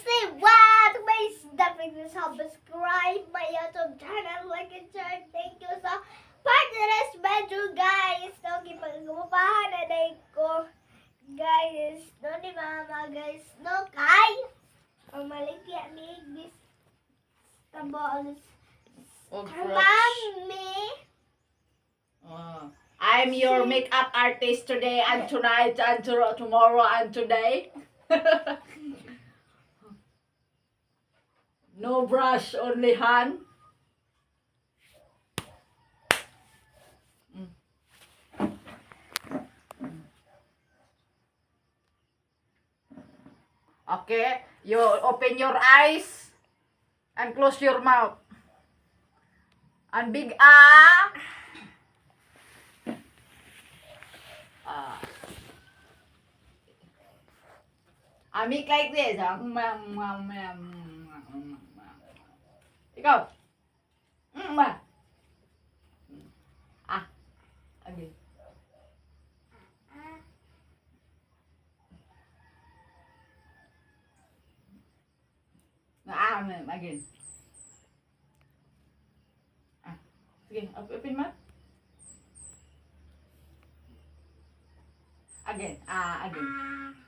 Say what? Please definitely subscribe my YouTube channel, like and share. Thank you so part of this video, guys. No, gipagmupahan na day ko. Guys, no ni mama, guys, no kay. Ang maligya ni vegetables. Og fruits. Mami. Oh. I'm your makeup artist today and tonight and tomorrow and today. No brush, only hand. Okay, you open your eyes and close your mouth. And big ah. Ah. I make like this. Ah. Ikaw. Ma. Ah. Okay. Ah, again. Ah. Sige, open mouth. Again. Ah, again. Ah.